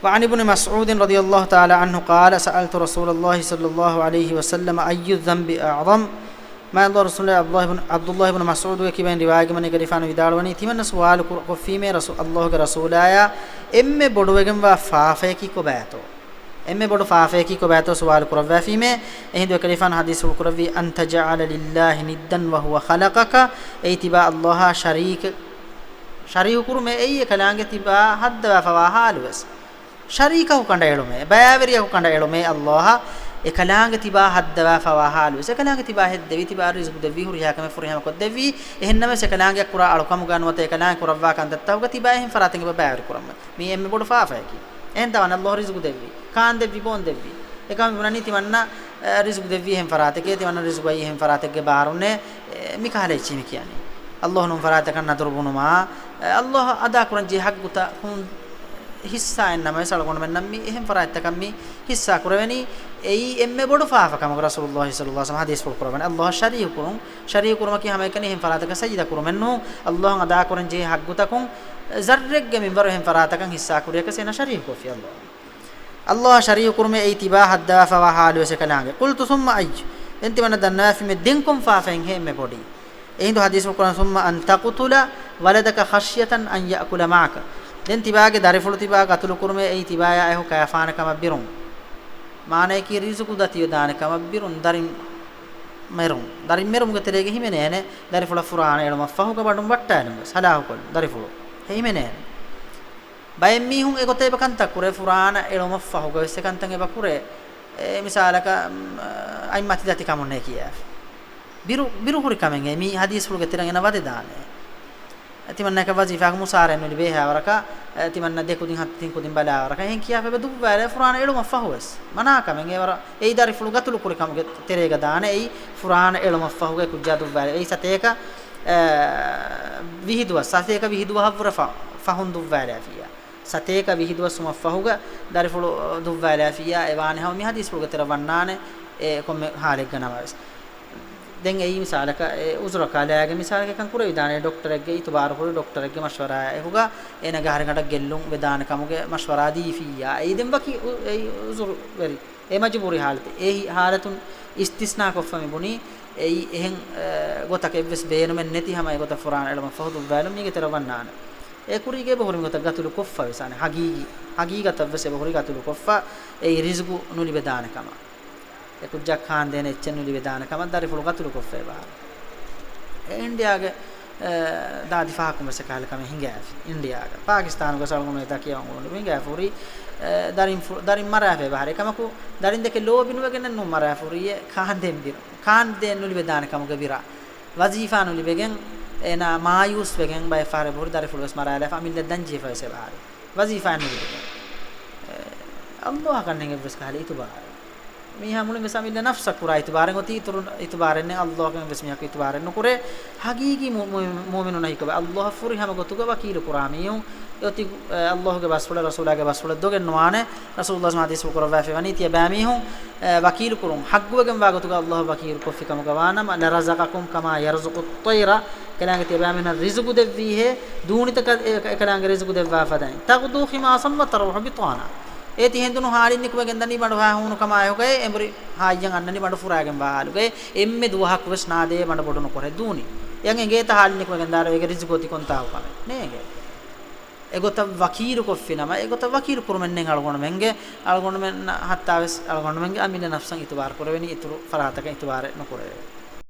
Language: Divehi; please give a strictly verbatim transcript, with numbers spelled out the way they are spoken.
وعن ابن مسعود رضي الله تعالى عنه قال سألت رسول الله صلى الله عليه وسلم أي الذنب أعظم؟ މާތް ރަސޫލާ ޢަބްދުﷲ ބިން، ޢަބްދުﷲ ބިން މަސްޢޫދުގެ ކިބައިން ރިވާޔަތްގަނެ ކަލޭގެފާނު ވިދާޅުވަނީ، ތިމަންނަ ސުވާލު ކުރ-، ކޮށްފީމޭ ރަސޫ-، ﷲގެ ރަސޫލާއާ، އެންމެ ބޮޑުވެގެންވާ ފާފަޔަކީ ކޮބާތޯ؟ އެންމެ ބޮޑު ފާފަޔަކީ ކޮބާތޯ ސުވާލު ކުރައްވާފީމޭ. އެހިނދު އެކަލޭގެފާނު ޙަދީޘްފުޅު ކުރެއްވީ، أن تجعل لله ندا وهو خلقك، އެއީ ތިބާ ﷲއާ ޝަރީކެއް، ޝަރީކު ކުރުމޭ، އެއީ އެކަލާނގެ ތިބާ ހައްދަވާފަވާ ޙާލުވެސް. ޝަރީކަކު ކަނޑައެޅުމޭ، ބައިވެރިޔަކު ކަނޑައެޅުމޭ ﷲއަށް، އެކަލާނގެ ތިބާ ހައްދަވާފަވާ ޙާލުވެސް. އެކަލާނގެ ތިބާ ހެއްދެވި، ތިބާ ރިޒުގު ދެއްވި، ހުރިހާ ކަމެއް ފުރިހަމަ ކޮށްދެއްވި، އެހެންނަމަވެސް އެކަލާނގެ ކުރާ އަޅުކަމުގަ ނުވަތަ އެކަލާނގެ ކުރައްވާ ކަންތައްތަކުގަ ތިބާ އެހެން ފަރާތެއްގެ ބައިވެރި ކުރަމޭ. މީ އެންމެ ބޮޑު ފާފަޔަކީ. އެހެން ތަވާން ﷲ ރިޒުގު ދެއްވި، ކާން ދެއްވި، ބޯން ދެއްވި. އެކަމަކު ބުނަނީ ތިމަންނަ، އަ، ރިޒުގު ދެއްވީ އެހެން ފަރާތެކޭ، ތިމަންނަ ރިޒުގު އައީ އެހެން ފަރާތެއްގެ ބާރުންނޭ، އެ، މިކަހަލަ އެއްޗިހި މި ކިޔަނީ. ﷲ ނޫން ފަރާތަކަށް ނަދުރު ބުނުމާ، އެ، ﷲ އަދާކުރަން ޖެހޭ ޙައްޤުތައް ހުން ޙިއްޞާއެއްނަމަވެސް އަޅުގަނޑުމެންނަށް މި އެހެން ފަރާތްތަކަށް މި ޙިއްޞާ ކުރެވެނީ. އެއީ އެންމެ ބޮޑު ފާފަ ކަމަކު ރަސޫލުﷲ ޞައްލަﷲ ޢަލައިހި ވަސައްލަމަ ޙަދީޘްފުޅު ކުރައްވަނީ. ﷲއަށް ޝަރީކު ކުރުން، ޝަރީކު ކުރުމަކީ ހަމައެކަނި އެހެން ފަރާތަކަށް ސަޖިދަ ކުރުމެއް ނޫން، ﷲއަށް އަދާކުރަން ޖެހޭ ޙައްޤުތަކުން ޒައްރެއްގެ މިންވަރު އެހެން ފަރާތަކަށް ޙިއްޞާ ކުރިޔަކަސް އޭނާ ޝަރީކު ކޮށްފި ﷲ. ﷲއަށް ޝަރީކު ކުރުމޭ އެއީ ތިބާ ހައްދަވާފަވާ ޙާލުވެސް އެކަލާނގެ. قلت ثم أي؟ ދެން ތިމަންނަ ދަންނަވާފީމޭ ދެން ކޮން ފާފައެއްހޭ އެންމެ ބޮޑީ؟ އެހިނދު ޙަދީޘްފުޅު ކުރަން، ثم أن تقتل ولدك خشية أن يأكل معك. ދެން ތިބާގެ ދަރިފުޅު ތިބާ ގަތުލު ކުރުމޭ އެއީ ތިބާޔާ އެކު ކަޔަށް ފާނެ ކަމަށް ބިރުން. މާނަޔަކީ ރިޒުގު ދަތިވެދާނެ ކަމަށް ބިރުން. ދަރިން މެރުން. ދަރިން މެރުމުގެ ތެރޭގަ ހިމެނޭނެ ދަރިފުޅަށް ފުރާނަ އެޅުމަށްފަހުގަ ބަނޑުން ވައްޓާލުން ވެސް ހަލާކުކޮށް ދަރިފުޅު ހިމެނޭނެ. ބައެއް މީހުން އެގޮތަށް އެބަ ކަންތައް ކުރޭ، ފުރާނަ އެޅުމަށްފަހުގަ ވެސް އެކަންތައް އެބަ ކުރޭ. އެ، މިސާލަކަށް، މް، އަތްމަތި ދަތި ކަމުންނޭ ކިޔާފަ. ބިރު، ބިރު ހުރި ކަމެއް އެ މީ ޙަދީޘްފުޅުގެ ތެރެއިން އޭނަ ވަދެދާނެ. ތިމަންނައަކަށް ވަޒީފާއަކަށް މުސާރައެއް ނުލިބޭ ހާވަރަކަށް، އެ، ތިމަންނަ ދެ ކުދިން ހަތް ތިން ކުދިން ބަލާވަރަކަށް އެހެން ކިޔާފަ އެބަ ދުއްވާލޭ ފުރާނަ އެޅުމަށްފަހުވެސް. މަނާކަމެއް އެވަރަށް އެއީ ދަރިފުޅު ގަތުލު ކުރި ކަމުގެ ތެރޭގަ ދާނެ އެއީ ފުރާނަ އެޅުމަށްފަހުގަ އެ ކުއްޖާ ދުއްވާލެވޭ. އެއީ ސަތޭކަ، އެ، ވިހި ދުވަސް، ސަތޭކަ ވިހި ދުވަހަށްވުރެ ފަ-، ފަހުން ދުއްވާލާފިއްޔާ. ސަތޭކަ ވިހި ދުވަސްވުމަށްފަހުގަ ދަރިފުޅު ދުއްވާލާފިއްޔާ އެ ވާނެ ހަމަ މި ޙަދީޘްފުޅުގެ ތެރެ ވަންނާނެ އެ ކޮންމެ ޙާލެއްގަ ނަމަވެސް. ދެން އެއީ މިސާލަކަށް އެ ޢުޛުރަކާ ލާގެ މިސާލަކަށް ކަން ކުރެވިދާނެ ޑޮކްޓަރެއްގެ އިތުބާރު ހުރި ޑޮކްޓަރެއްގެ މަޝްވަރާއާ އެކުގަ އޭނަގެ އަހަރެންގަނޑަށް ގެއްލުން ވެދާނެ ކަމުގެ މަޝްވަރާ ދީފިއްޔާ. އެއީ ދެން ވަކި ޢު-، އެއީ ޢުޛުރުވެރި. އެ މަޖުބޫރީ ޙާލަތެއް. އެ ހި-، ޙާލަތުން އިސްތިސްނާކޮށްފަ މި ބުނީ، އެއީ އެހެން، އެ، ގޮތަކަށް އެއްވެސް ބޭނުމެއް ނެތި ހަމަ އެގޮތަށް ފުރާނަ އެޅުމަށްފަހު ދުއްވާލުން މީގެ ތެރެ ވަންނާނެ. އެ ކުރީގަ އެބަހުރި މިގޮތަށް ގަތުލު ކޮށްފަ ވެސް އަނެއް ޙަޤީޤީ، ޙަޤީޤަތަށް ވެސް އެބަހުރި ގަތުލު ކޮށްފަ، އެއީ ރިޒުގު ނުލިބެދާނެ ކަމަށް. އެ ކުއްޖާ ކާންދޭނެ އެއްޗެއް ނުލިބެދާނެ ކަމަށް ދަރިފުޅު ގަތުލު ކޮށްފަ އެބަހުރި. އެ އިންޑިއާގެ، އެ، ދާދި ފަހަކުން ވެސް އެކަހަލަ ކަމެއް ހިނގާފި. އިންޑިއާގަ. ޕާކިސްތާނުގަ އަޅުގަނޑު ދައްކައި އޮންނަ ހިނގާފަ ހުރި، އެ، ދަރިން ފު-، ދަރިން މަރާފަ އެބަހުރި. އެކަމަކު ދަރިން ދެކެ ލޯބި ނުވެގެނެއް ނޫން މަރާފަ ހުރީ، އެ ކާންދޭން ބިރު. ކާންދޭން ނުލިބެދާނެ ކަމުގެ ބިރަށް. ވަޒީފާ ނުލިބެގެން އޭނާ މާޔޫސްވެގެން ބައެއް ފަހަރެއް ބަހުރި ދަރިފުޅު ވެސް މަރާލާފަ އަމިއްލަ ދަން ޖެހިފަ ވެސް އެބަހުރި. ވަޒީފާއެއް ނުލިބެގެން. އެ، ﷲއަކަށް ނެތް އެއްވެސް ކަހަލަ އިތުބާރެއް. މީހާ މުޅިން ވެސް އަމިއްލަ ނަފްސަށް ކުރާ އިތުބާރެއް އޮތީ އިތުރު އިތުބާރެއް ނެތް. ﷲއަކަށް ވެސް މީހަކު އިތުބާރެއް ނުކުރޭ. ޙަޤީޤީ މު-، މު-، މުއުމިނުންނަށް ކޮބާ؟ ﷲއަށް ފުރިހަމަ ގޮތުގަ ވަކީލު ކުރާ މީހުން. އެއޮތީ، އެ، ﷲގެ ބަސްފުޅެއް ރަސޫލާގެ ބަސްފުޅެއް ދޮގެއް ނުވާނެ. ރަސޫލުﷲ ޙަދީޘްފުޅު ކުރައްވާފައި ވަނީ ތިޔަބައިމީހުން، އެ، ވަކީލު ކުރުން ޙައްޤުވެގެންވާ ގޮތުގަ ﷲއަށް ވަކީލު ކޮށްފި ކަމުގަ ވާނަމަ، لرزقكم كما يرزق الطير، ކަލާނގެ ތިޔަބައިމީހުންނަށް ރިޒުގު ދެއްވީހޭ، ދޫނިތަކަށް އެ، އެކަލާނގެ ރިޒުގު ދެއްވާ ފަދައިން. تغدو خماصا وتروح بطانا. އޭތި ހެނދުނު ހާޅިން ނިކުމެގެން ދަނީ ބަނޑުހާ ހޫނު ކަމާ އެކުގައި އެނބުރި ހާއްޔަށް އަންނަނީ ބަނޑު ފުރާގެން ވާ ހާލުގައި އެންމެ ދުވަހަކު ވެސް ނާދޭ ބަނޑު ބޮޑު ނުކުރޭ ދޫނި. އެއަށް އެނގޭތަ ހާޅިން ނިކުމެގެން ދާރު އޭގެ ރިޒުގު އޮތީ ކޮންތާކު ކަމެއް؟ ނޭނގެ. އެގޮތަށް ވަކީލު ކޮށްފި ނަމަ، އެގޮތަށް ވަކީލު ކުރުމެއް ނެތް އަޅުގަނޑުމެންގެ، އަޅުގަނޑުމެންނަށް ހައްތާވެސް އަޅުގަނޑުމެންގެ އަމިއްލަ ނަފްސަށް އިތުބާރު ކުރެވެނީ، އިތުރު ފަރާތަކަށް އިތުބާރެއް ނުކުރެވޭ.